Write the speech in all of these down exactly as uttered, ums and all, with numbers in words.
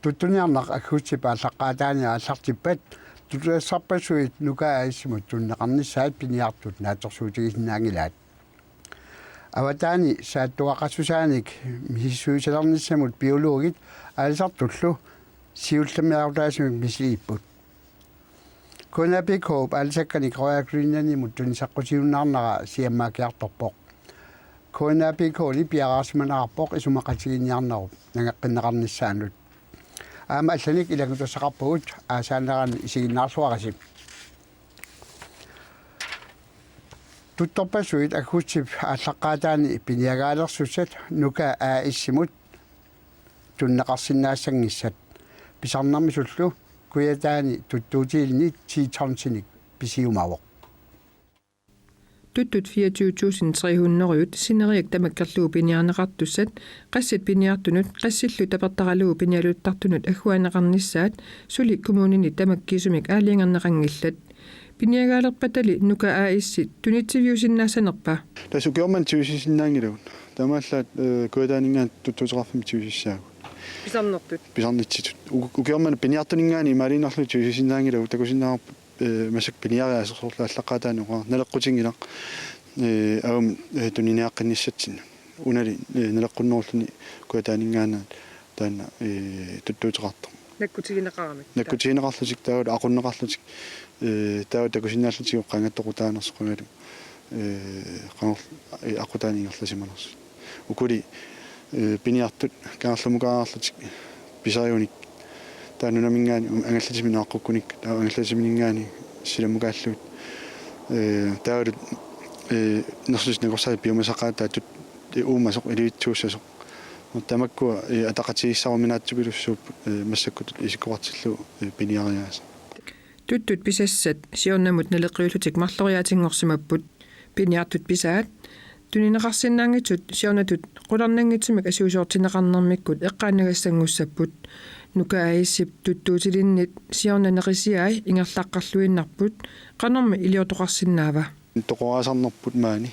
Tuttuniarneq aggustip aallaqqaataani aallartippat tuttutassarpassuit Nuka A/S-imut tunineqarnissaat piniartut naatsorsuutigisinnaanngilaat. Avataani saattuaqassusaanik misissuisalernissamut biologit aalisartullu siullermeerutaasumik misiliipput. K N A P K-p aalisakkanik Royal Greenlandimut tunisaqqusiunnaarnera siammaakkiartorpoq. K N A P K-li piareersimanerarpoq isumaqatigiinniarnerup nangeqqinneqarnissaanut. Aamma allanik ilanngutassaqarpugut, aasaanerani isiginnaarluarisi. Tuttorpassuit aggustip aallaqqaataani piniagaalersussat Nuka A/S-imut tunineqarsinnaassanngisaat pisarnermisullu Kujataani tuttuutilinni ti tonsinik pisiumavoq. Tuttut fireogtyve tusind tre hundrede sineriak tamakkerlugu piniarneqartussat, qassit piniartunut, qassillu tapertaralugu pinialuttartunut agguaanneqarnissaat suli kommunini tamakkiisumik aalajangerneqanngillat. Piniagaalerpatali Nuka A/S-i tunitsiviusinnaassanerpa? Tassa ukioq manna tigusissinnaanngilagut. Taamaallaat, eh, Kujataaninngaanniit tuttuuteqarfimmik tigusissaagut. Pisarnertut. Pisarnitsitut. U-, ukioq manna piniartuninngaanniit imaaliinnarlugu tigusissinnaanngilagut, takusinnaavarput, eh, massakkut piniariaaseq soorlu aallaqqaataani oqarnera naleqqutinngilaq, eh, aamma, eh, tuniniaqqinnissatsinnut. Unali, eh, naleqqunnerulluni Kujataaninngaanniit taanna, eh, tuttuuteqartoq. Nakkutigineqaramik. Nakkutigineqarlutik taava aqunneqarlutik, eh, taava takusinnaallutik qangattoqutaanersoq qangalu, eh, qanor-, eh, aqutaani ingerlasimanersut. Ukuli, eh, piniartut kangerlummukaarlutik pisariunik taava nunaminngaanniit angallatimik naaqqukkunik taava angallatimininngaanniit silammukaallugit, eh, taavalu, eh, nersutit nakorsaatit piumasaqaataat tut-, eh, uumasoq ilivitsuussasoq. Tamakkua, eh, ataqatigiissaruminaatsupilussuupput, eh, massakkut isikkoqartillugu, eh, piniariaaseq. Tuttut pisassat siornamut naleqqiullutik marloriaatinngorsimapput. Piniartut pisaat tunineqarsinnaanngitsut siornatut qularnanngitsumik asuisoortinneqarnermikkut eqqaannagassanngussaapput. Nuka A/S-ip tuttuutilinnit siorna nerisiai ingerlaqqarluinnarput, qanormi iliortoqarsinnaava? Toqoraasarnerput maani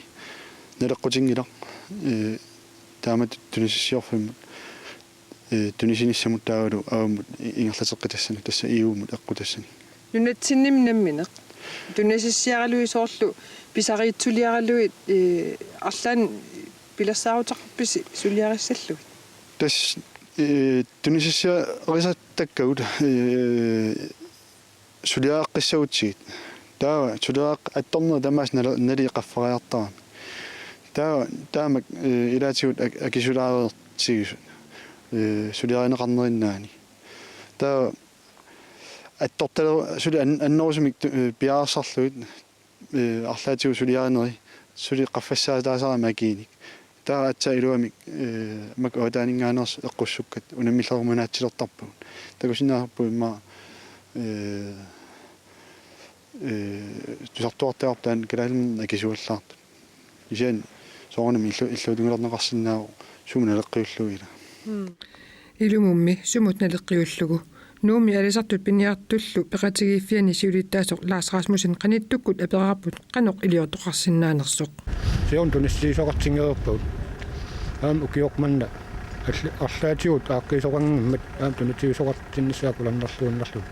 naleqqutinngilaq, eh, taamatut tunisassiorfimmut, eh, tunisinissamut taavalu avammut ingerlateqqitassanik, tassa E U-mut eqqutassani. Nunatsinnimi nammineq tunisassiaralugit soorlu pisariitsuliaralugit, eh, arlaannik pilersaaruteqarpisi suliarissallugit? Tassa, eh, tunisassiarisartakkagut, eh, suliareqqissagutsigit. Taava suliareq-, attorneri tamaasa nali-, nalii qaffariartaramik. Taava taamak, eh, ilaatigut ak-, akisulaareertigisut, eh, suliarineqarnerinnaani. Taava attortaleru-, suli an-, annerusumik tu-, eh, piareersarlugit, eh, arlaatigut suliarineri, suli qaffassaataasarami akiinik. Taava aatsaat iluamik, eh, makku avataaninngaanneersut eqqussukkat unammillerumanaatsilertarpagut. Takusinnaavarput immaqa, eh, eh, tusartuartagarput taanna kalaaliminernik akisuallaartut. Kisianni soorunami illu-, illuatungiliorneqarsinnaavoq sumut naleqqiullugu ila. Mm. Ilumummi sumut naleqqiullugu. Nuummi aalisartut piniartullu peqatigiiffianni siulittaasoq Lars Rasmussen qanittukkut aperaarput qanoq iliortoqarsinnaanersoq. Siorna tunisassiisoqartinngereerpagut. Aamma ukioq manna alli-, arlaatigut aaqqiisoqanngimmat aamma tunitsivisoqartinnissaa qularnarluinnarlugu.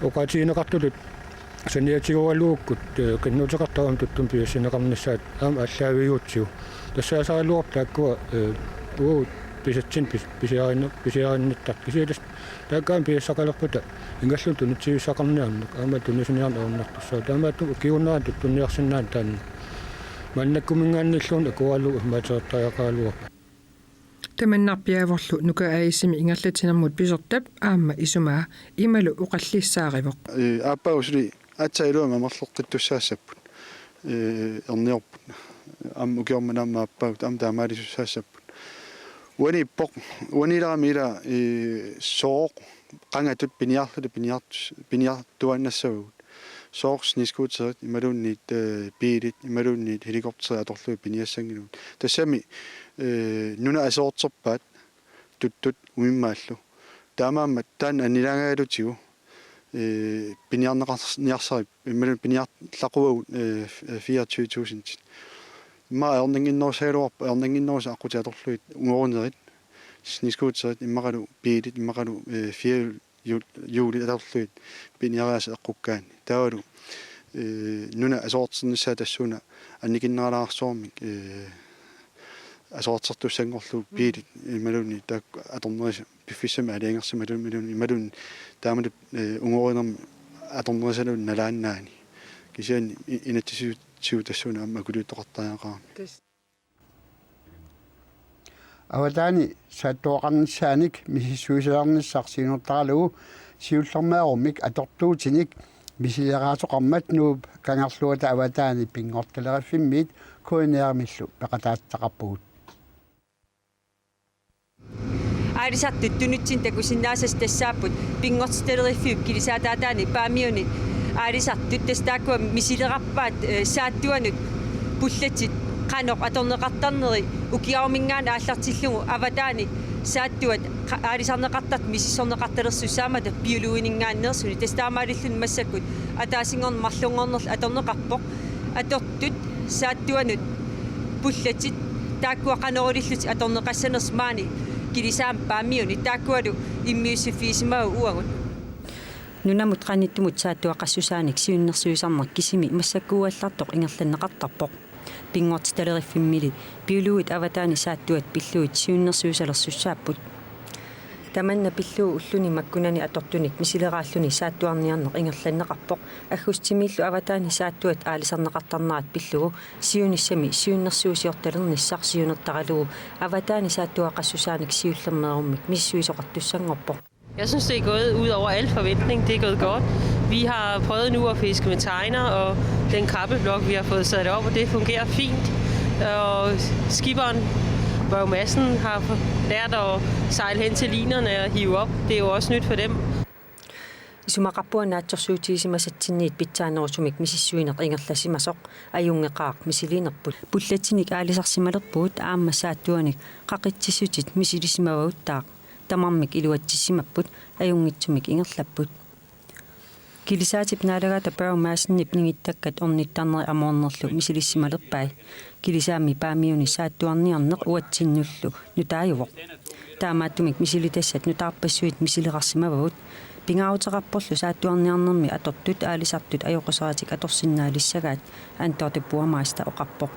Oqaatigineqartutut saniatigooraluarput, eh, qinnuteqartut aamma tuttumik pisinneqarnissaat aamma aallaavigiutsigu. Tassaasaraluarput taakkua, eh, uagut pisatsinnik pis-, pisiarinna-, pisiarinnittartut. Kisianni tassa taakku aamma pisassaqalerpata ingerlaannaq tunitsivissaqarniarneq aamma tunisiniarneq ajornartorsiorpoq. Taamaattumik ukiuunerani tuttunniarsinnaaneq taanna. Maannakkuminngaanniilluunniit akuugalugu immaatereertariaqaraluarpat. Tamannarpiaavorlu Nuka A/S-imi ingerlatsinermut pisortap aamma isumaa imalu oqallissaarivoq. Eh, aappaagu suli aatsaat iluamik amerleqqittussaassapput. Eh, erniorput. Aamma ukioq manna aamma aappaagu aamma taamaalisussaassapput. Uaniippoq, uaniilerami ila, eh, sooq qangatut piniarluta piniart-, piniartuaannassavagut. Sooq snescooterit, imaluunniit, eh, biilit, imaluunniit helikopterit atorlugit piniassanngilagut. Tassami, eh, nunat aserorterpaat tuttut umimmaallu. Taamaammat taanna annilaangajalutigu, eh, piniarneqar-, niarsarik, imaluunniit piniarlaquagut, eh, f-, eh, fireogtyve tusindit. Immaqa ajornannginnerusagaluarpoq, ajornannginnerusat aqqutit atorlugit ungorinerit. snescooterit immaqalu biilit immaqalu, eh, firehjul-, hjulit atorlugit piniariaasat eqqukkaanni. Taavalu, eh, nuna aserorternissaa tassuuna annikinneralaarsuarmik, eh, aserortertussanngorlugu biilit imaluunniit taakku atornerisa piffissami aalajangersimallutik imaluunniit taamatut, eh, ungorinermi atornerisaluunniit nalaannaani. Kisianni i-, inatsisitigut tassuuna aamma akuliuttoqartariaqarami. Avataani saattuaqarnissaanik misissuisalernissaq siunertaralugu siullermeerummik atortuutinik misileraasoqarmat Nuup Kangerluata avataani Pinngortitaleriffimmit K N R-imillu peqataassaqarpugut. Aalisartut tunutsinni takusinnaasasi tassaapput Pinngortitaleriffiup kilisaataataani Paamiuni aalisartut tassa taakkua misilerarpaat, eh, saattuanut pullatit qanoq atorneqartarneri ukiaruminngaanniit aallartillugu avataani saattuat qa-, aalisarneqartartut misissorneqartalersussaammata biologininngaanneersuni tassa taamaalilluni massakkut ataasinngorneq marlunngornerlu atorneqarpoq. Atortut saattuanut pullatit taakkua qanoq ilillutik atorneqassanersut maani kilisaamik Paamiuni taakkualu immiussiffigisimavagut uagut. Nunamut qanittumut saattuaqassusaanik siunnersuisarneq kisimi massakkuugallartoq ingerlanneqartarpoq. Pinngortitaleriffimmili biologit avataani saattuat pillugit siunnersuisalersussaapput. Tamanna pillugu ulluni makkunani atortunik misileraalluni saattuarniarneq ingerlanneqarpoq. Aggustimiillu avataani saattuat aalisarneqartarnerat pillugu siunissami siunnersuusiortalernissaq siunertaralugu avataani saattuaqassusaanik siullermeerummik misissuisoqartussanngorpoq. Jeg synes, det er gået ud over al forventning. Det er gået godt. Vi har prøvet nu at fiske med tiner, og den krabbeblok, vi har fået sat op, og det fungerer fint. Og skipperen, Børge Madsen, har lært at sejle hen til linerne og hive op. Det er jo også nyt for dem. Isumaqarpunga naatsorsuutigisimasatsinniit pitsaanerusumik misissuineq ingerlasimasoq ajunngeqaaq misiliinerput. Pullatinik aalisarsimalerpugut aamma saattuanik qaqitsissutit misilisimavagut taaq. Tamarmik iluatsissimapput, ajunngitsumik ingerlapput. Kilisaatip naalagaata Børge Madsenip ningittakkat ornittarneri amoornerlu misilissimalerpai. Kilisaami Paamiuni saattuarniarneq uatsinnullu nutaajuvoq. Taamaattumik misilitassat nutaarpassuit misilerarsimavagut. Pingaaruteqarporlu saattuarniarnermi atortut aalisartut ajoquseratik atorsinnaalissagaat, Antote Burmeister oqarpoq.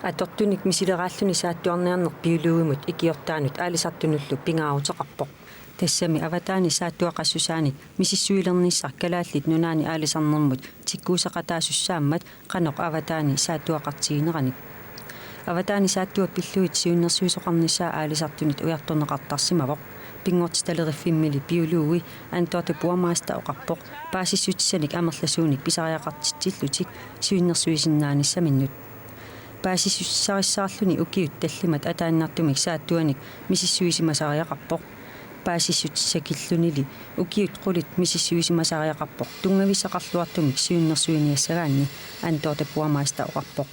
Atortunik misileraalluni saattuarniarneq biologimut ikiortaanut aalisartunullu pingaaruteqarpoq. Tassami avataani saattuaqassusaanik misissuilernissaq Kalaallit Nunaanni aalisarnermut tikkuuseqataasussaammat qanoq avataani saattuaqartigineranik. Avataani saattuat pillugit siunnersuisoqarnissaa aalisartunit ujartorneqartarsimavoq. Pinngortitaleriffimmili biologi Antote Burmeister oqarpoq paasissutissanik amerlasuunik pisariaqartitsillutik siunnersuisinnaanissamminnut. Paasissutissarissaarluni ukiut tallimat ataannartumik saattuanik misissuisimasariaqarpoq. Paasissutissakillunili ukiut qulit misissuisimasariaqarpoq tunngavissaqarluartumik siunnersuiniassagaanni, Antote Burmeister oqarpoq.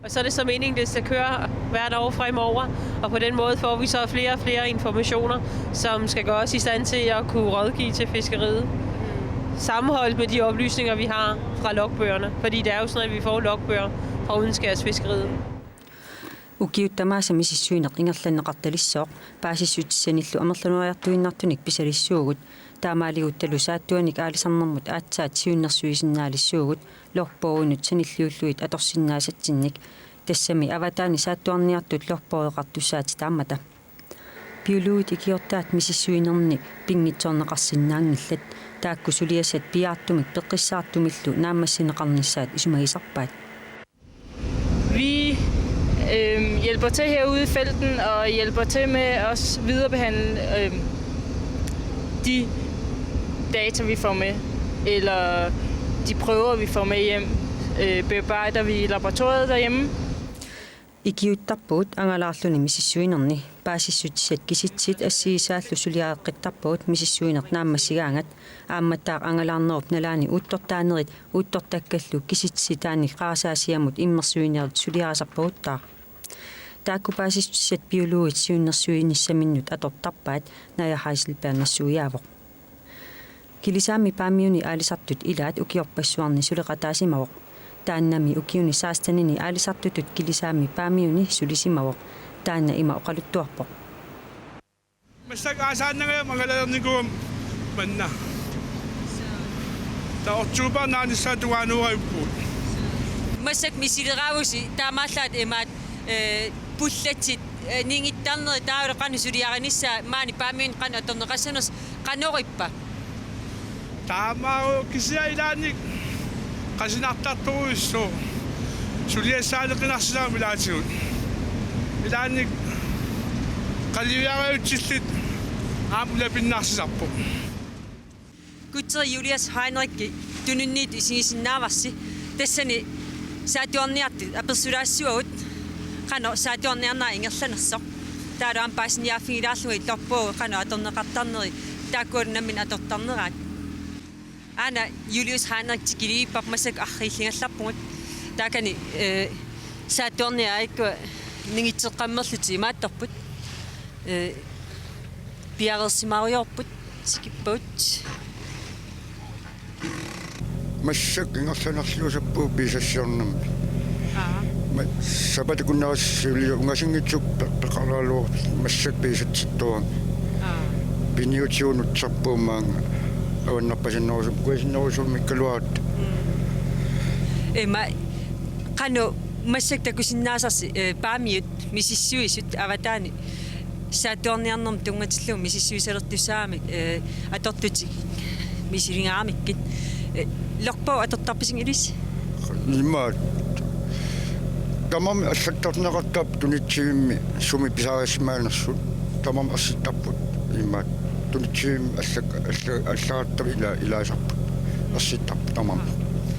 Og så er det så meningen, det skal køre hvert år fremover, og på den måde får vi så flere og flere informationer, som skal gøre os i stand til at kunne rådgive til fiskeriet. Sammenholdt med de oplysninger, vi har fra logbøgerne, fordi det er jo sådan, at vi får logbøger fra Udenskærsfiskeriet. Ukiut tamaasa misissuineq ingerlanneqartalissooq, paasissutissanillu amerlanerujartuinnartunik pisalissuugut. Taamaaliguttalu saattuanik aalisarnermut aatsaat siunnersuisinnaalissuugut, logbogimut sanilliullugit atorsinnaasatsinnik. Tassami avataani saattuarniartut logbogeqartussaatitaammata. Biologit ikiortaat misissuinerni pinngitsoorneqarsinnaanngillat. Taakku suliassat piaartumik peqqissaartumillu naammassineqarnissaat isumagisarpaat. Vi, øhm, hjælper til herude i felten og hjælper til med også viderebehandle, øhm, de data, vi får med, eller de prøver, vi får med hjem, øh, bearbejder vi i laboratoriet derhjemme. Ikiuuttarpugut angalaarluni misissuinerni. Paasissutissat kisitsisit assigisaallu suliareqqittarpagut misissuineq naammassigaangat. Aammattaaq angalaarnerup nalaani uuttortaanerit uuttortakkallu kisitsisit taanna qarasaasiamut immersuiniarit suliarisarpagut taaq. Taakku paasissutissat biologit siunnersuinissaminnut atortarpaat, Naja Heiselberg nassuiaavoq. Kilisaami Paamiuni aalisartut ilaat ukiorpassuarni suleqataasimavoq. Taannami ukiuni sekstenini aalisartutut Kilisaami Paamiuni sulisimavoq. Taanna ima oqaluttuarpoq. Massakkut aasaannangajammat angalajernikuugamik manna. Taava oktober naanissaa tungaanut ajuppugut. Massakkut misileraavusi taamaallaat imaat, eh, pullatit, eh, ningittarnerit taavalu qanoq suliarinissaat maani Paamiuni qanoq atorneqassanersoq qanorippa? Taamaakku kisianni ilaanni qasinartartorujussuuvoq. Suliassaaleqinarsinnaapput ilaatigut. Ilaanni qaliviarajutsillit aamma ulapinnarsisarpoq. Gutteri Julius Heinrich tununniit isigisinnaavarsi. Tassani saattuarniartut apersulaassavagut qanoq saattuarniarnera ingerlanersoq. Taavalu aamma paasiniaaffigilaarlugit logbogi qanoq atorneqartarneri taakkualu nammineq atortarneraat. Aana Julius Heinrich tikilivipparput, massakkut arriilligallarpugut. Taakani, eh, saattuarniat aajuku ningitseqqammerlutik imaattorput. Eh, piareersimaarujoorput, tikippagut. Massakkut ingerlanerluusarpugut pisassiornermi. Aa. Ma-, sapaatip akunnerani suli ungasinngitsukkut pe-, peqaralua massakkut pisatsittuarami. Aa. Piniutigut nutserpugut maanga avannarpasinnerusumik, kujasinnerusummikkaluarutta. Mm. Ima, qanoq massakkut takusinnaasarsi, eh, Paamiut misissuisut avataani saattuarniarnermut tunngatillugu misissuisalertussaagamik, eh, atortutik misiligaaramikkit. Eh, logbog atortarpisigit ilissi? Imaat. Tamarmik allattarneqartarput tunitsivimmi sumi pisariissimaanersut. Tamarmik ersittarput. Imaat. Tunitsivimmi allak-, alla-, allagartavut ila-, ilaasarput. Ersittarput tamarmik.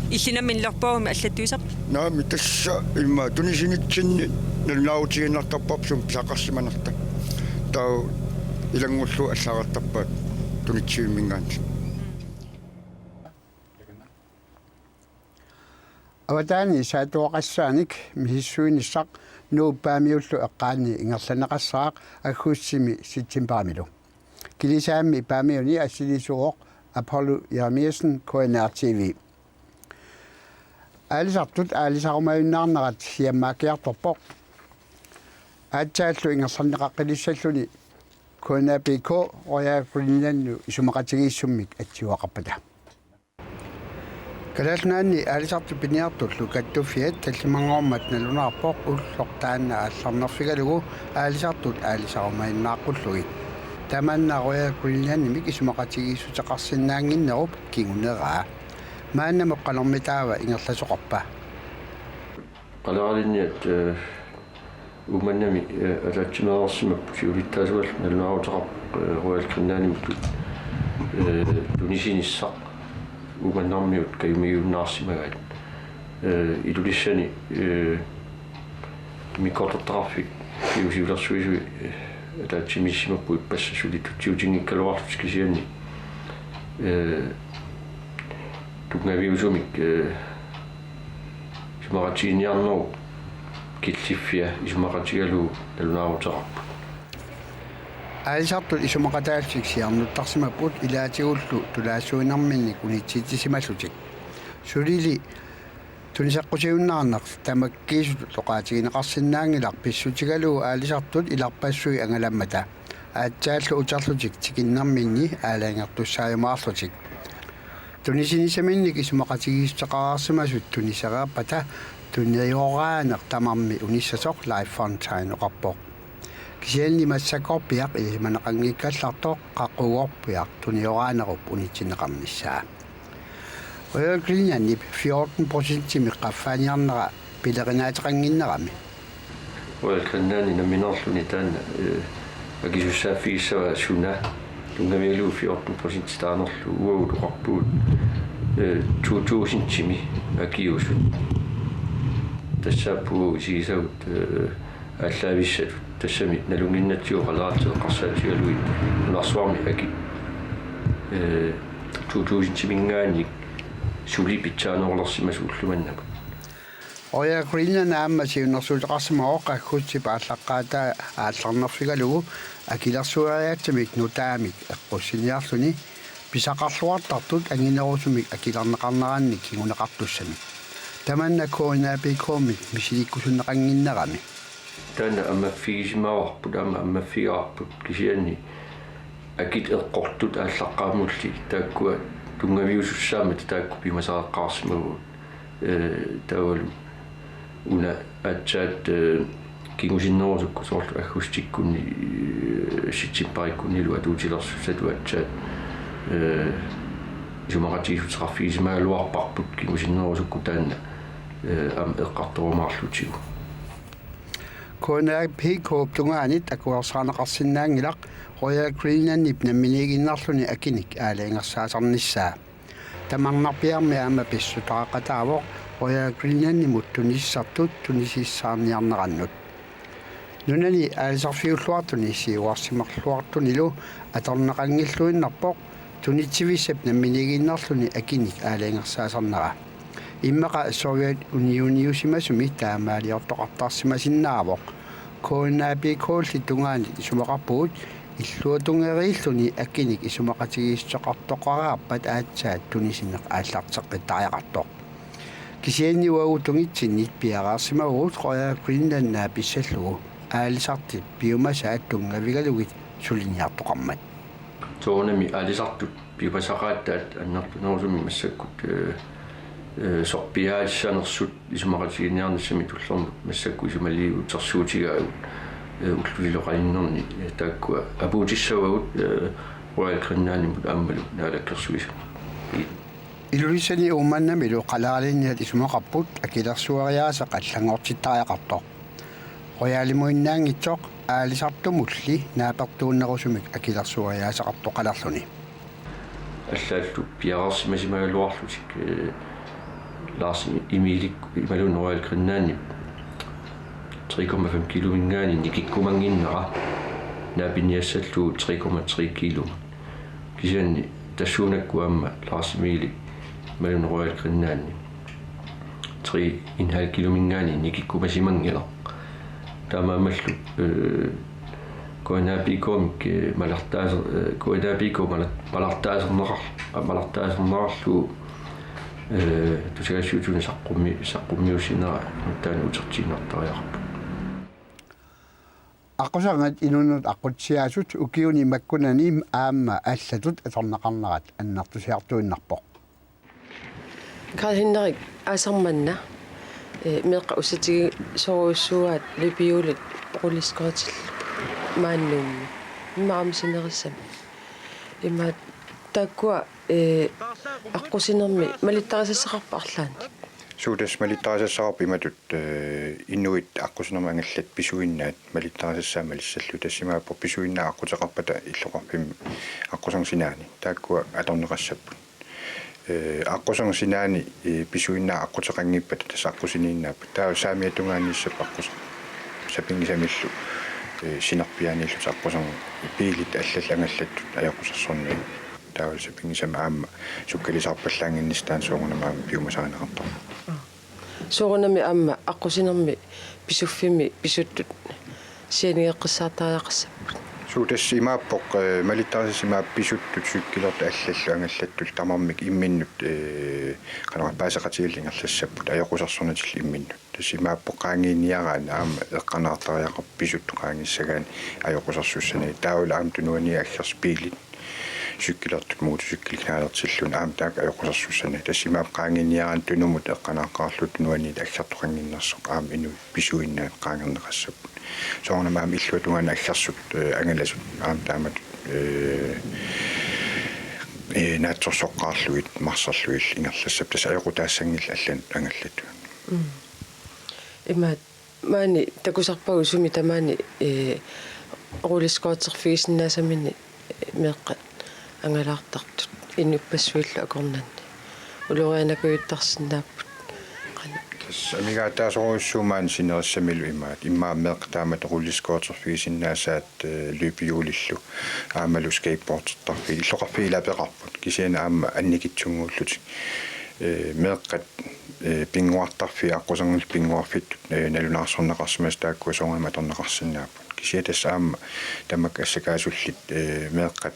Illit nammineq logbogimik allattuisarpit? Naamik, tassa imaat tunisinitsinni nalunaarutigiinnartarparput sumi pisaqarsimanersoq. Taava ilanngullugu allagartarpaat tunitsivimminngaanniit. Avataani saattuaqassaanik misissuinissaq Nuup Paamiullu eqqaani ingerlanneqassaaq aggustimi septemberimilu. Kilisaammi Paamiuni assilisuuvoq Apollo Jeremiassen, K N R T V. Aalisartut aalisarumajunnaarnerat siammaakkiartorpoq. Aatsaallu ingerlanneqaqqilissalluni K N A P K Royal Greenlandilu isumaqatigiissummik atsiuaqarpata. Kalaallit Nunaanni aalisartut piniartullu kattuffiat tallimanngormat nalunaarpoq ulloq taanna aallarnerfigalugu aalisartut aalisarumajunnaaqqullugit. Tamanna Royal Greenlandimik isumaqatigiissuteqarsinnaannginnerup kinguneraa. Maannamut qanormitaava ingerlasoqarpa? Qaleralinniat, eh, Uummannami, eh, ataatsimeersimapput, siulittaasuallu nalunaaruteqarpoq, eh, Royal Greenlandimiittut, eh, tunisinissaq Uummannarmiut kajumiuunnaarsimagaat. Eh, Ilulissani, eh, immikkoortortaqarfik siusiulersuisui, eh, ataatsimiissimapput ippassaq suli tutsiutinngikkaluarlutik kisianni, eh, tunngaviusumik, eh, isumaqatigiinniarnerup killiffia isumaqatigalugu nalunaaruteqarput. Aalisartut isumaqataallutik siornuttarsimapput ilaatigullu tulaassuinerminnik unitsitsisimallutik. Sulili tuniseqqusiunnaarneq tamakkiisutut oqaatigineqarsinnaanngilaq pissutigalugu aalisartut ilarpassui angalammata. Aatsaallu uterlutik tikinnerminni aalajangertussaajumaarlutik. Tunisinissaminnit isumaqatigiissuteqareersimasut tunisereerpata tunioraaneq tamarmi unissasoq Leif Fontaine oqarpoq. Kisianni massakkorpiaq ilisimaneqanngikkallartoq qaquguorpiaq tunioraanerup unitsinneqarnissaa. Royal Greenlandip fjorten procentimik qaffaaniarnera pilerinaateqannginnerami. Royal Greenlandi nammineerluni taanna, eh, akisussaaffigissavaa suna tunngavigalugu fjorten procent taanerlugu uagut oqarpugut, eh, to tusindimi akiusut. Tassaapput isigisagut, eh, aallaavissatut. Tassami nalunnginnatsigu qaleraatsit eqqarsaatigalugit nunarsuarmi akit, eh, to tusindiminngaanniit suli pitsaanerulersimasut ulloq manna. Royal Greenland aamma siunnersuuteqarsimavoq aggustip aallaqqaataa aallarnerfigalugu akilersueriaatsimik nutaamik eqqussiniarluni pisaqarluartartut anginerusumik akilerneqarnerannik kinguneqartussamik. Tamanna K N A P K-mik misilikkusunneqannginnerami. Taanna ammaffigisimavoq, aamma ammaffigaarput kisianni Akit eqqortut aallaqqaammulli taakkua tunngaviusussaammat taakku piumasaqaqqaarsimavagut, eh, taavalu una aatsaat, eh, kingusinnerusukkut soorlu aggustikkunni, eh, septembarikkunnilu atuutilersussatut aatsaat, eh, isumaqatigiissuteqarfigisimagaluarparput kingusinnerusukkut taanna, eh, aamma eqqartorumaarlutigu. K N A P K-p tungaanit akuersaarneqarsinnaanngilaq Royal Greenlandip namminiiginnarluni akinik aalajangersaasarnissaa. Tamarnarpiarmi aamma pissutaaqataavoq Royal Greenlandimut tunisisartut tunisissaarniarnerannut. Nunani aalisarfiulluartuni siuarsimarluartunilu atorneqanngilluinnarpoq tunitsivissap namminiiginnarluni akinik aalajangersaasarnera. Immaqa Sovjetunioniusimasumi taamaaliortoqartarsimasinnaavoq. K N A P K-lli tungaanit isumaqarpugut illuatungeriilluni akinik isumaqatigiissuteqartoqareerpat aatsaat tunisineq aallarteqqittariaqartoq. Kisianni uagut tungitsinnit piareersimavagut Royal Greenland naapissallugu aalisartut piumasaat tunngavigalugit suliniartoqarmat. Soorunami aalisartut piumasaqaataat annertunerusumik massakkut, eh, eh, sorpiaalissanersut isumaqatigiinniarnissamik tullermut massakkut isumaliuutsersuutigaagut, eh, ullusilu qaninnerni, eh, taakkua apuutissavagut, eh, Royal Greenlandimut aammalu Naalakkersuisunut. Ilulissani Uummannamilu qaleralinniat isumaqarput akilersueriaaseq allanngortittariaqartoq. Royalimuinnaanngitsoq aalisartumulli naapertuunnerusumik akilersueriaaseqartoqalerluni. Allaallu piareersimasimagaluarlutik, eh, Lars Emilik imaluunniit Royal Greenlandip tre komma fem kilominngaanniit nikikkumannginnera naapinniassallugu tre komma tre kilo. Kisianni tassuunakkut aamma Lars Emili imaluunniit Royal Greenlandi tre en halv kilominngaanniit nikikkumasimanngilaq. Taamaammallu, eh, K N A P K-mik, eh, malartaaser-, eh, K N A P K malar-, malartaaserneqar-, malartaaserneqarlugu, eh, tusagassiuutini saqqummi-, saqqummiussinera taanna utertiinnartariaqarpoq. Aqquserngat inunnut aqqutissiaasut ukiuni makkunani aamma allatut atorneqarnerat annertusiartuinnarpoq. Karl Henrik aasaq manna, eh, meeqqat ussatigisorujussuugaat løbehjulit rulleskøjtillu maani Nuummi. Immaqa aamma sinerissami. Imaattoq taakkua, eh, aqqusinermi malittarisassaqarpa arlaannik? Suu, tassa malittarisassaqarpoq imatut, eh, inuit aqqusinermi angallat pisuinnaat malittarisassaammalissallu. Tassa imaappoq pisuinnaat aqquteqarpata illoqarfimmi aqqusernit sinaani taakkua atorneqassapput. Eh, aqqusernit sinaani, eh, pisuinnaat aqquteqanngippata tassa aqqusiniinnaapput. Taava saamiata tungaanissap aqqus-, sapinngisamillu, eh, sinerpiaaniillutik aqqusernit biilit allallu angallattut ajoqusersorniaat. Taava sapinngisamik aamma sukkalisarpallaannginnissaq taanna soorunami aamma piumasarineqartarpoq. Soorunami aamma aqqusinermi pisuffimmi pisuttut sianigeqqissaartariaqassapput. Suu, tassa imaappoq, eh, malittarisassat imaappoq pisuttut sukkilertut allallu angallattullu tamarmik imminnut, eh, qanormaa paaseqatigalugit ingerlassapput ajoqusersornitillu imminnut. Tassa imaappoq qaangiiniaraanni aamma eqqaannaartariaqarpoq pisuttut qaangiissagaanni ajoqusersussanagit. Taavalu aamma tunuaniit aggersut biilit sukkilertut motorcyklit knallertilluni aamma taakku ajoqusersussanagit. Tassa imaappoq qaangiiniaraanni tunumut eqqaannaarlugu tunuaniit aggertoqannginnersoq aamma inuit pisuinnaat qaangerneqassapput. Soorunami aamma illuatungaani aggersut, eh, angalasut aamma taamatut, eh, eh, naatsorsoqqaarlugit marserlugillu ingerlassapput. Tassa ajoqutaassanngillat allanut angallatut. Mm. Imaattoq maani takusarpagut sumi tamaani, eh, rulleskøjterfigisinnaasaminnik meeqqat angalaartartut inuppassuillu akornanni ulorianakujuttarsinnaapput. Qanoq? Tassa amigaataasorujussuuvoq maani sinerissamilu imaattoq. Immaqa meeqqat taamatut rulleskøjterfigisinnaasaat, eh, løbehjulillu aammalu skateboardertarfiit illoqarfiit ilaa peqarput. Kisianni aamma annikitsunnguullutik. Eh, meeqqat, eh, pinnguartarfiit aqqusernillu pinnguarfittut, eh, nalunaarsorneqarsimasut taakkua soorunami atorneqarsinnaapput. Kisianni tassa aamma tamakku assakaasullit, eh, meeqqat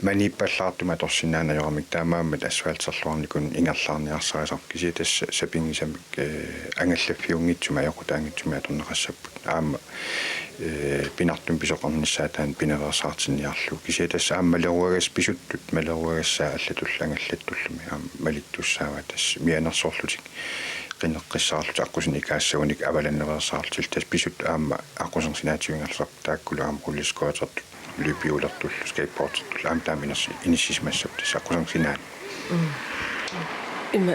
Maniippallaartumik atorsinnaaneq ajoramik taamaammat asfalterluarnikunik ingerlaarniarsarisarput, kisianni tassa sapinngisamik, eh, angallaffiunngitsumik ajoqutaanngitsumik atorneqassapput. Aamma, eh, pinartumik pisoqarnissaa taanna pinaveersaartinniarlugu. Kisianni tassa aamma maleruagassat pisuttut, maleruagassat allatullu angallattullu aamma malittussaavaat, tassa mianersorlutik qineqqissaarlutik aqqusineq ikaassagunik avalannaveersaarlutik, tassa pisuttut aamma aqquserneq sinaatigut ingerlasarput, taakkulu aamma rulleskøjtertut, løbehjulertullu, skateboardertullu aamma taama inersi-, inissisimassapput tassa aqquserneq sinaani. Ima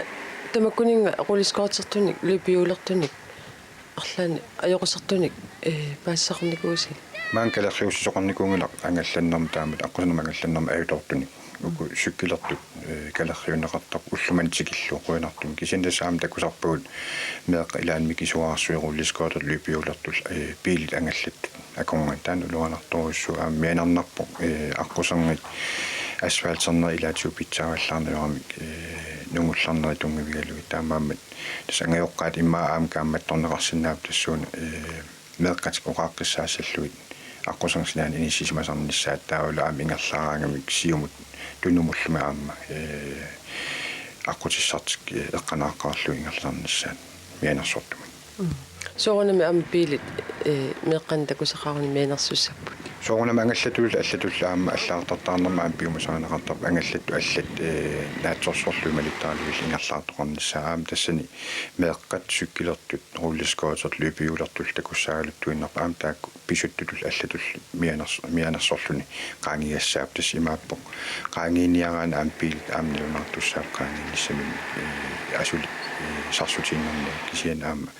tamakkuninnga rulleskøjtertunik, løbehjulertunik, arlaannik ajoqusertunik, eh, paasisaqarnikuuisi? Maanga kalerriussisoqarnikuunngilaq angallannermut, taamatut aqqusinermut angallannermut ajutoortunik. Uku cykelertut, eh, kalerriunneqartarput, ulloq manna tikillugu qujanartumik. Kisianni tassa aamma takusarpagut meeqqat ilaanni mikisuararsuit rulleskøjtertut, løbehjulertut, eh, biilit angallattut akornanni, taanna uluanartorujussuuvoq. Aamma mianernarpoq, eh, aqquserngit asfalternerit ilaatigut pitsaavallaarneq ajoramik, eh, nungullarnerit tunngavigalugit. Taamaammat tassa angajoqqaat immaqa aamma kaammattorneqarsinnaapput tassuuna, eh, meeqqatik oqaaqqissaassallugit aqquserneq sinaani inissisimasarnissaat, taavalu aamma ingerlaaraangamik siumut tunumullu aamma, eh, aqqutissartik, eh, eqqanaaqqaarlugit ingerlasarnissaat mianersortumik. Mm. Soorunami aamma biilit, eh, meeqqanik takusaqaruni mianersussapput. Soorunami angallatullu allatullu aamma allagartartaarnermik aamma piumasarineqartarpoq, angallattut allat, eh, naatsorsorlugit malittaralugillu ingerlaartoqarnissaat. Aamma tassani meeqqat cykelertut, rulleskøjtertut, løbehjulertullu takussaagaluttuinnarput, aamma taakku pisuttutullu allatullu mianers-, mianersorluni qaangigassaapput. Tassa imaappoq qaangiiniaraanni aamma biilit aamma nalunaartussaapput qaangiinissaminnut, eh, asuli, eh, sarsutiinnarnagu, kisianni aamma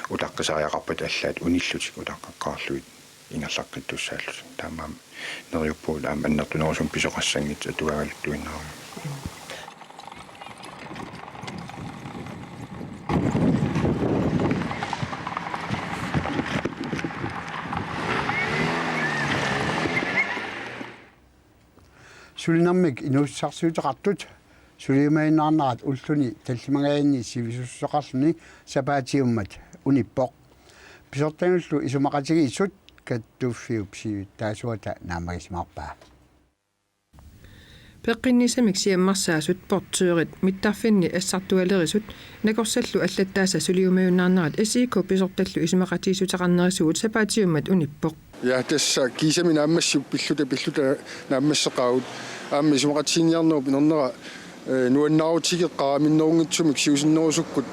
utaqqisariaqarpata allaat unillutik utaqqaqqaarlugit ingerlaqqittussaallutik. Taamaammat neriuppugut aamma annertunerusumik pisoqassanngitsoq atugaagaluttuinnarami. Sulinermik inuussutissarsiuteqartut suliumajunnaarnerat ulluni tallimangajaanni sivisussuseqarluni sapaatiummat unippoq. Pisortanullu isumaqatigiissut kattuffiup siulittaasuata naammagisimaarpaa. Peqqinnissamik siammarsaasut portørit mittarfinni assartualerisut nakorsallu allattaasa suliumajunnaarnerat S I K pisortallu isumaqatigiissuteqarnerisugut sapaatiummat unippoq. Ja, tassa kiisami naammassipput, pilluta, pilluta naammasseqaagut. Aamma isumaqatiginninniarnerup inernera, eh, nuannaarutigeqqaara, minnerunngitsumik siusinnerusukkut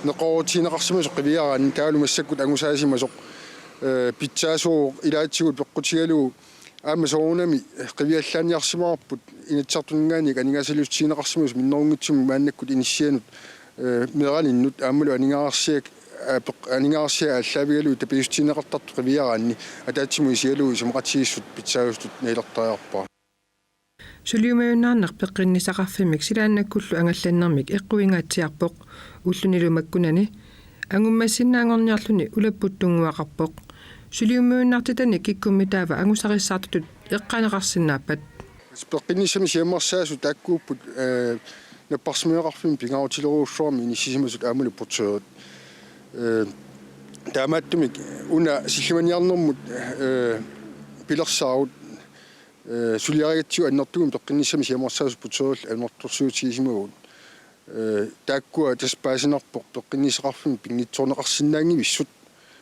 neqeroorutigineqarsimasoq qiviaraanni, taavalu massakkut angusaasimasoq, eh, pitsaasuuvoq ilaatigut peqqutigalugu. Aamma soorunami qiviallaanniarsimavarput Inatsisartuninngaanniit aningaasaliissutigineqarsimasut minnerunngitsumik maannakkut inissianut, eh, meeraninnut aammalu aningaasarsiaq, eh, peq-, aningaasarsiaq aallaavigalugu tapiissutigineqartartut qiviaraanni ataatsimut isigalugu isumaqatigiissut pitsaasutut nalilertariaqarpara. Suliumajunnaarneq peqqinnissaqarfimmik silaannakkullu angallannermik eqquingaatsiarpoq. Ullunilu makkunani angummassinnaanngorniarluni ulapputtunnguaqarpoq. Suliumajunnaartitani kikkummitaava angusarissaartutut eqqaaneqarsinnaappat? Peqqinnissami siammarsaasut taakkuupput, eh, napparsimmaveqarfimmik pingaarutilerujussuarmik inissisimasut aammalu portørit. Eh, taamaattumik una sillimaniarnermut, eh, pilersaarut, eh, suliarigatsigu annertuumik peqqinnissami siammarsaasut portørillu annertusiutigisimavugut. Eh, taakkua tassa paasinarpoq peqqinnissaqarfimmik pinngitsoorneqarsinnaanngivissut.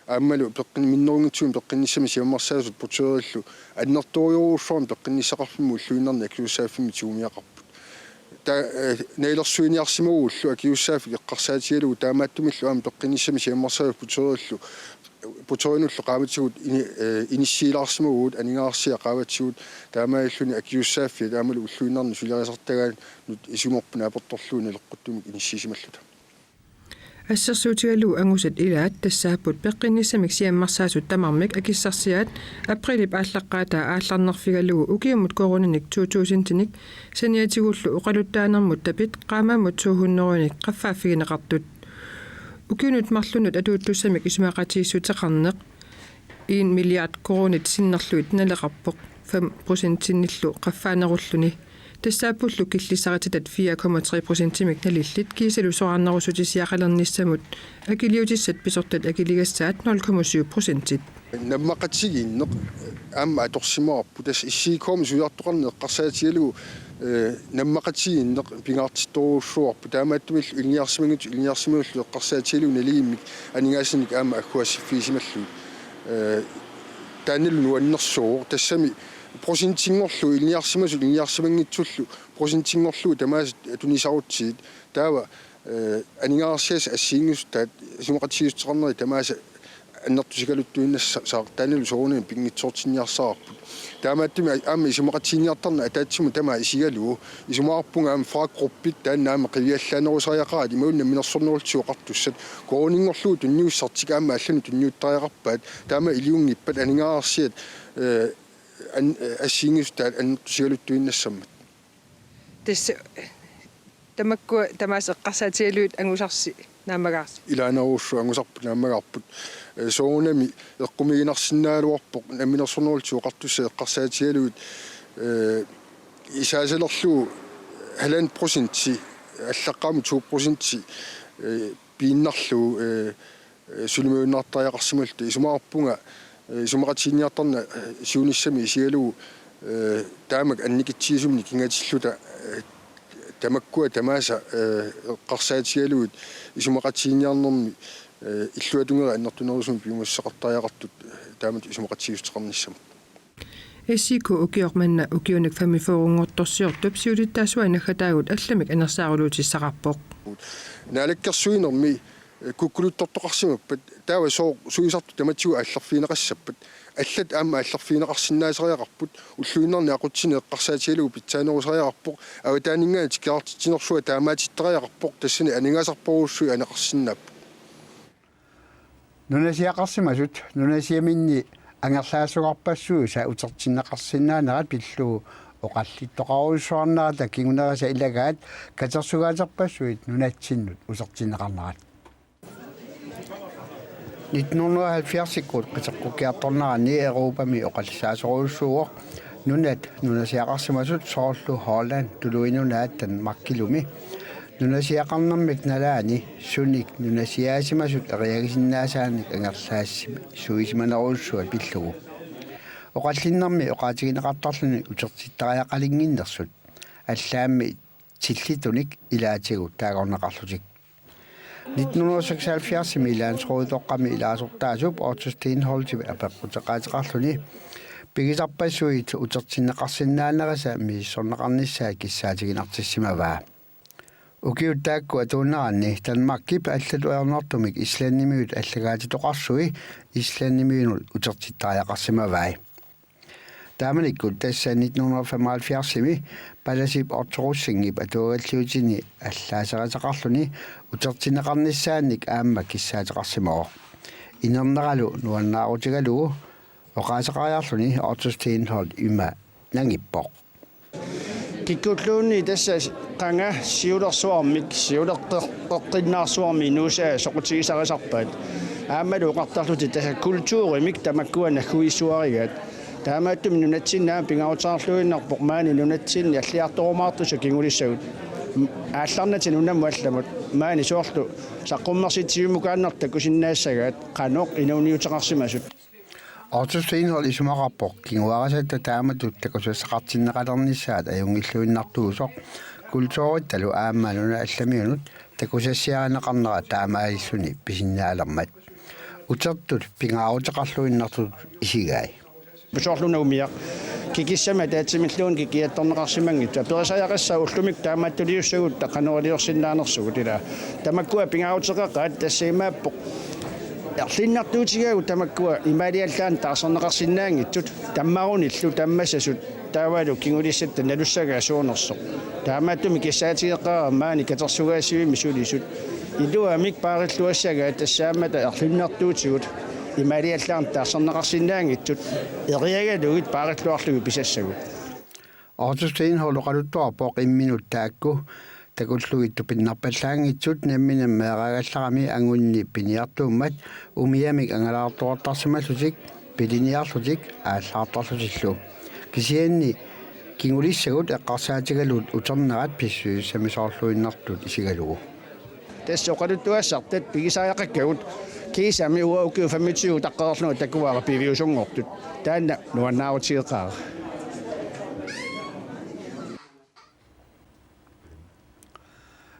Aammalu peqqin-, minnerunngitsumik peqqinnissami siammarsaasut portørillu annertoorujussuarmik peqqinnissaqarfimmut ulluinnarni akisussaaffimmik tigumiaqarput. Ta-, eh, nalilersuiniarsimagullu akisussaaffik eqqarsaatigalugu, taamaattumillu aamma peqqinnissami siammarsaasut portørillu, portørinullu qaamatigut ini-, eh, inissiilaarsimavugut aningaasarsiaq qaamatigut, taamaalilluni akisussaaffiat aammalu ulluinnarni suliarisartagaannut isumorput naapertorlugu naleqquttumik inissisimalluta. Assersuutigalugu angusat ilaat tassaapput peqqinnissamik siammarsaasut tamarmik akissarsiaat aprilip aallaqqaataa aallarnerfigalugu ukiumut koruuninik to tusindinik saniatigullu oqaluttaanermut tapit qaammammut to hundredenik qaffaaffigineqartut. Ukiunut marlunnut atuuttussamik isumaqatigiissuteqarneq en milliard koruunit sinnerlugit naleqarpoq fem procentinillu qaffaanerulluni. Tassaappullu killissarititaat fire komma tre procentimik nalillit kiisalu soraarnerussutisiaqalernissamut akiliutissat pisortat akiligassaat nul komma syv procentit. Nammaqatigiinneq aamma atorsimavarput, tassa S I K-mi suliartoqarneq eqqarsaatigalugu, eh, nammaqatigiinneq pingaartittorujussuuarput, taamaattumillu ilinniarsimanngitsut ilinniarsimagallu eqqarsaatigalugu naligiimmik aningaasanik aamma agguaassiffigisimallugit. Eh, taannalu nuannersuuvoq, tassami procentinngorlugu ilinniarsimasut ilinniarsimanngitsullu procentinngorlugu tamaasa tunisarutsigit. Taava, eh, aningaasarsiassat assigiinngissutit isumaqatigiissuteqarnerit tamaasa annertusigaluttuinnassaaq, taannalu soorunami pinngitsoortinniarsaraarput. Taamaattumik aamma isumaqatiginninniartarneq ataatsimut tamaat isigalugu isumaqarpunga aamma faggruppit taanna aamma qiviallaanerusariaqaraat imaluunniit namminersornerullutik oqartussat. Koruuninngorlugu tunniussartik aamma allanut tunniuttariaqarpaat, taama iliunngippat aningaasarsiat, eh, an-, eh, assigiinngissutit annertusigaluttuinnassammat. Tassa tamakkua tamaasa eqqarsaatigalugit angusarsi naammagaarsi. Ilaanerussu angusarput naammagaarput. Eh, soorunami eqqumiiginnarsinnaagaluarpoq namminersornerullutik oqartussat eqqarsaatigalugit, eh, isaasalerlugu halvanden procenti, allaqqammat to procenti, eh, piinnarlugu, eh, eh, sulimagiunnaartariaqarsimalluta. Isumaqarpunga, eh, isumaqatiginninniartarneq, eh, siunissami isigalugu, eh, taamak annikitsigisumik nikingatilluta, eh, tamakkua tamaasa, eh, eqqarsaatigalugit isumaqatiginninniarnermi, eh, illuatungera annertunerusumik piumassuseqartariaqartut, eh, taamatut isumaqatigiissuteqarnissamut. S I K ukioq manna ukiunik femogfyrrenngortorsiortup siulittaasuai naggataagut allamik anersaaruluutissaqarpoq. Naalakkersuinermi, eh, kukkuluttortoqarsimappat, taava sooq suisartut tamatigut aallerfigineqassappat, allat aamma aallerfigineqarsinnaasariaqarput, ulluinnarni aqutsineq eqqarsaatigalugu pitsaanerusariaqarpoq, avataaninngaanniit tikeraartitsinersuaq taamaatittariaqarpoq, tassani aningaasarparujussuit aneqarsinnaapput. Nunasiaqarsimasut nunasiaminni angerlaassagaarpassuisa utertinneqarsinnaanerat pillugu oqallittoqarujussuarnerata kingunerisa ilagaat katersugaaterpassuit nunatsinnut utertinneqarnerat. Nitten hundrede og halvfjerdsikkut qiteqqukkiartornerani Europami oqallissaasorujussuuvoq nunat nunasiaqarsimasut soorlu Holland, Tuluit Nunaat Danmarkilumi. Nunasiaqarnermik nalaani sunik nunasiaasimasut eriagisinnaasaannik angerlaassuisimanerujussuat pillugu. Oqallinnermi oqaatigineqartarluni utertittariaqalinnginnersut allaammi tillitunik ilaatigut taagorneqarlutik. Nitten hundrede og seksoghalvfjerdsimi landsråditoqqami ilaasortaasup Otto Steenholdtip apeqquteqaateqarluni pigisarpassuit utertinneqarsinnaanerisa misissorneqarnissaat kissaatiginartissimavaa. Ukiut taakku atuunneranni Danmarkip allatut ajornartumik Islandimiut allagaatitoqarsui Islandimiunut utertittariaqarsimavai. Taamanikkut tassa nitten hundrede og femoghalvfjerdsimi palasip Otto Rosingip atuagalliutini allaaserisaqarluni utertinneqarnissaannik aamma kissaateqarsimavoq. Inerneralu nuannaarutigalugu oqaaseqariarluni Otto Steenholdt ima nangippoq. Kikkulluunniit tassa qanga siulersuarmik, siuleqqinnaarsuarmik inuusaat soqutigisarisarpaat. Aammalu oqartarlutik tassa kulturimik tamakkua nagguissuarigaat. Taamaattumik nunatsinni aamma pingaaruteqarluinnarpoq maani nunatsinni alliartorumaartussat kingulissagut. Aallarnatik nunamut allamut. Maani soorlu saqqummersitsivimmukaannartut takusinnaassagaat qanoq inuuniuteqarsimasut. Otto Steenholdt isumaqarpoq kinguaarisatta taamatut takusassaqartinneqalernissaat ajunngilluinnartuusoq kulturittalu aamma nunat allamiunut takusassiarineqarnera taamaalilluni pisinnaalermat. Utertut pingaaruteqarluinnartutut isigai. Soorlu una umiaq kikissamik ataatsimilluunniit kikiattorneqarsimanngitsoq. Aperisariaqassaaq ullumikkut taamaattuliussagutta qanoq iliorsinnaanersugut ilaa. Tamakkua pingaaruteqaqaat tassa imaappoq. Erlinnartuutigaagut tamakkua imaaliallaannaq taarserneqarsinnaanngitsut tammarunillu tammasasut taavalu kingulissatta nalussagaat suunersoq. Taamaattumik kissaatigeqqaarami maani katersugaasivimmik sulisut. Iluamik paarilluassagaat tassaammata erlinnartuutigut imaaliallaannaq taarserneqarsinnaanngitsut eriagalugit paarilluarlugit pisassagut. Otto Steenholdt oqaluttuarpoq imminut taakku takullugit tupinnarpallaanngitsut nammineq meeraagallarami angunni piniartuummat umiamik angalaartuartarsimallutik, piliniarlutik aallaartarlutillu. Kisianni Kingulissagut eqqarsaatigalugit uternerat pissusissamisoorluinnartut isigalugu. Tassa oqaluttuassartat pigisariaqakkagut kiisami uagut ukiut femogtyve taqqareerlunga takuara piviusunngortut. Taanna nuannaarutigeqaara.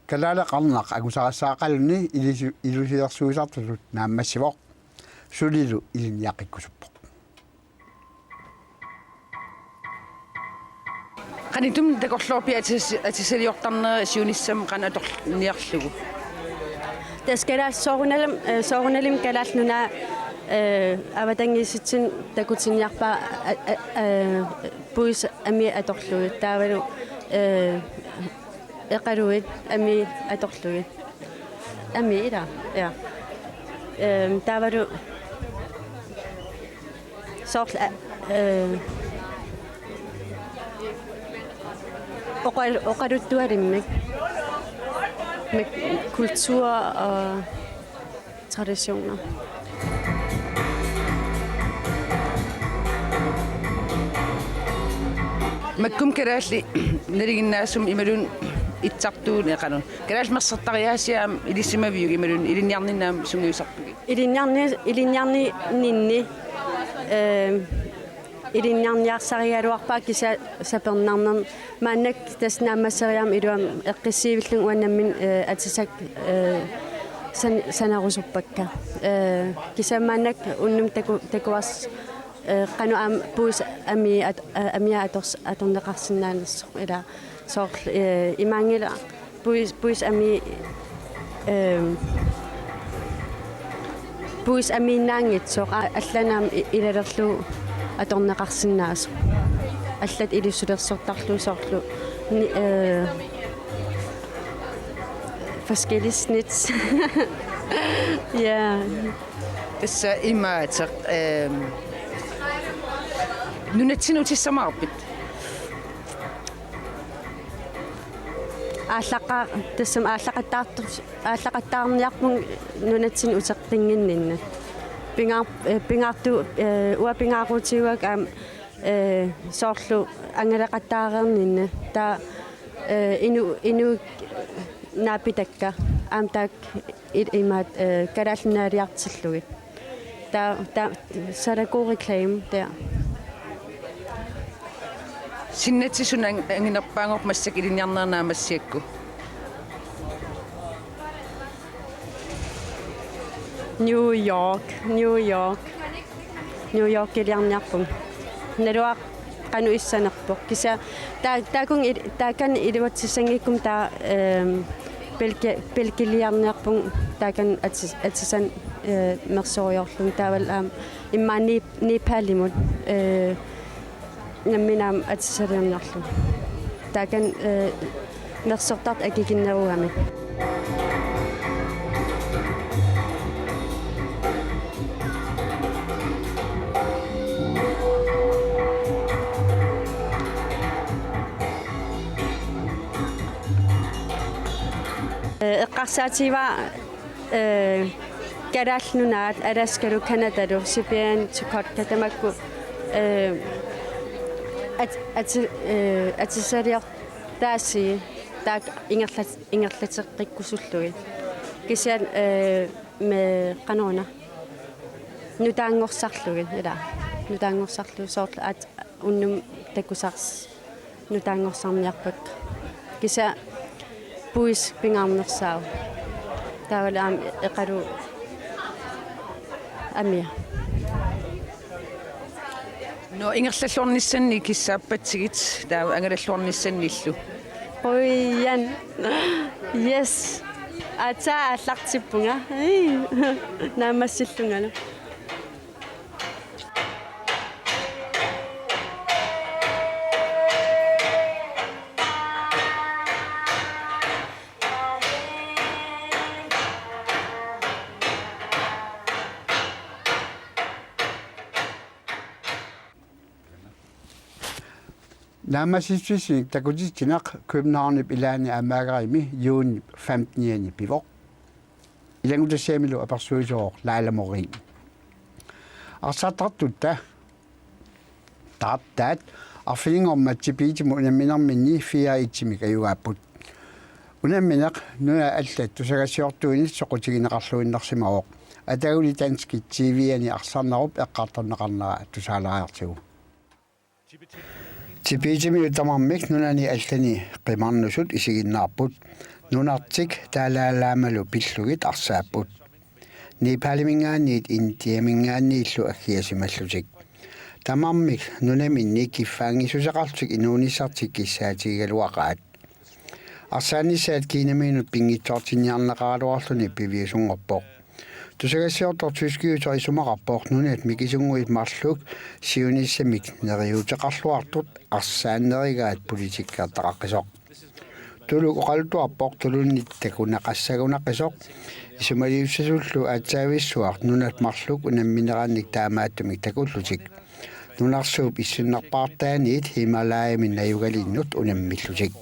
Kalaaleqarnaq angusaqassaqaluni ilisu-, ilusilersuisartutut naammassivoq. Sulilu ilinniaqqikkusuppoq. Qanittumi takorloorpiuk atis-, atisaliortarneri siunissami qanoq atorniarlugu? Tassa kalaallit soorunalimi, eh, soorunalimi Kalaallit Nunaat, eh, avatangiisitsinnut takutinniarpaa, a-, a-, eh, puisit amii atorlugit. Taavalu, eh, eqaluit amii atorlugit. Amii ila. Ja. Ehm, taavalu soorlu, a-, eh, oqal-, oqaluttualimmik. Med kultur og traditioner. Makkum kalaallit nalinginnaasumik imaluunniit itsartuuneqanut. Kalaallit mersortariaasiat ilisimaviuk imaluunniit ilinniarninni aamma sungiusarpigit? Ilinniarni-, ilinniarninni, eh, ilinniarniarsarigaluarpara kisianni sapernarnermi. Maannakkut tassa naammasseriarama iluamik eqqissiivillunga uanga nammineq, eh, atisat, eh, san-, sanarusuppakka. Eh, kisianni maannakkut unnuk taku-, takuars-, eh, qanoq aamma puisit amii at-, eh, amii ators-, atorneqarsinnaanersoq ila soorlu, eh, imaanngilaq puis-, puisit amii, ehm, puisit amiinnaanngitsoq, a-, allanut aamma i-, ilalerlugu atorneqarsinnaasoq. Allatut ilusilersortarlugu soorlu ni-, eh, forskellige snit. Ja. Tassa imaattoq, ehm, nunatsinni utissamaarpit? Aallaqa-, tassami aallaqattaartu-, aallaqattaarniarpunga nunatsinni uteqqinnginninni. Pingaar-, eh, pingaartu-, eh, uanga pingaarutigivakka aamma, eh, soorlu angalaqattaareerninni. Taava, eh, inu-, inuit naapitakka aamma taakku il-, imaattoq, eh, Kalaallit Nunaaliartillugit. Taava, taava, så er der god reklame der. Sinnatsisuna ang-, anginerpaagorpit massakkut ilinniarnera naammassigakkit? New York, New York. New Yorkiliarniarpunga. Naluara qanoq issanerpoq. Kisianni taa-, taakkua il-, taakani iluatsissanngikkuma taava, ehm, Belgi-, Belgiliarniarpunga taakani atis-, atisanik, eh, mersorujoorlunga taavalu aamma immaqa Nep-, Nepalimut, eh, nammineq aamma atisaliorniarlunga. Taakani, eh, mersortartut akikinnerugamik. Eh, eqqarsaatigivara, eh, Kalaallit Nunaat, Alaskalu, Canadalu, Sibirien, Chukotka tamakku, eh, at-, ati-, eh, atisaliortaasii taakku ingerlat-, ingerlateqqikkusullugit. Kisianni, eh, me qanoruna. Nutaanngorsarlugit, ila. Nutaanngorsarlugit soorlu aat unnuk takusarsi. Nutaanngorsarniarpakka. Kisianni puisit pingaarnersaavoq. Taavalu aamma eqalu amia. Nå, ingerlalluarnissannik kissaappatsigit, taava angalalluarnissannillu. Qujan. Yes. Aatsaat aallartippunga. Ii. Naammassillungalu. Naammassissutissunik takutitsineq Københavnip ilaani Amagami juunip femtenianni pivoq. Ilanngutassiamilu apersuisoq Laila Morin. Arsartartutta taartaat Arfininngormat Tibetimut unamminerminni fire et-imik ajugaapput. Unammineq nunat allat tusagassiortuinit soqutigineqarluinnarsimavoq. Ataguli danskit T V-ani arsarnerup eqqartorneqarnera tusaalaariartigu. Tibetimiut tamarmik nunani allani qimarnusut isiginnaarput. Nunartik Dalai Lamalu pillugit arsaapput. Nepaliminngaanniit Indiaminngaanniillu aggiasimallutik. Tamarmik nunaminni kiffaanngissuseqarlutik inuunissartik kissaatigigaluaqaat. Arsaannissaat Kinamiunut pinngitsoortinniarneqaraluarluni piviusunngorpoq. Tusagassiortoq tyskiusoq isumaqarpoq nunat mikisunnguit marluk siunissamik neriuuteqarluartut arsaannerigaat politikkertaqaqqisoq. Tuluk oqaluttuarpoq tulunnit takuneqassagunaqqisoq isumaliussasullu aatsaavissuaq nunat marluk unamminerannik taamaattumik takullutik. Nunarsuup issinnerpaartaaniit Himalayami najugalinnut unammillutik.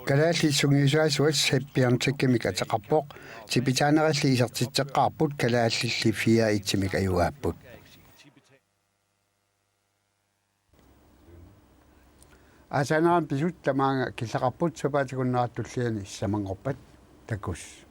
Kalaallit sungiusaasuat Sepp Bjørntekimik ateqarpoq, tibetaanerilli isertitseqqaarput kalaallilli fire et-imik ajugaapput. Aasaanerani pisut tamaanga killeqarput, sapaatip akunnera tulliani sisamanngorpat. Takuss.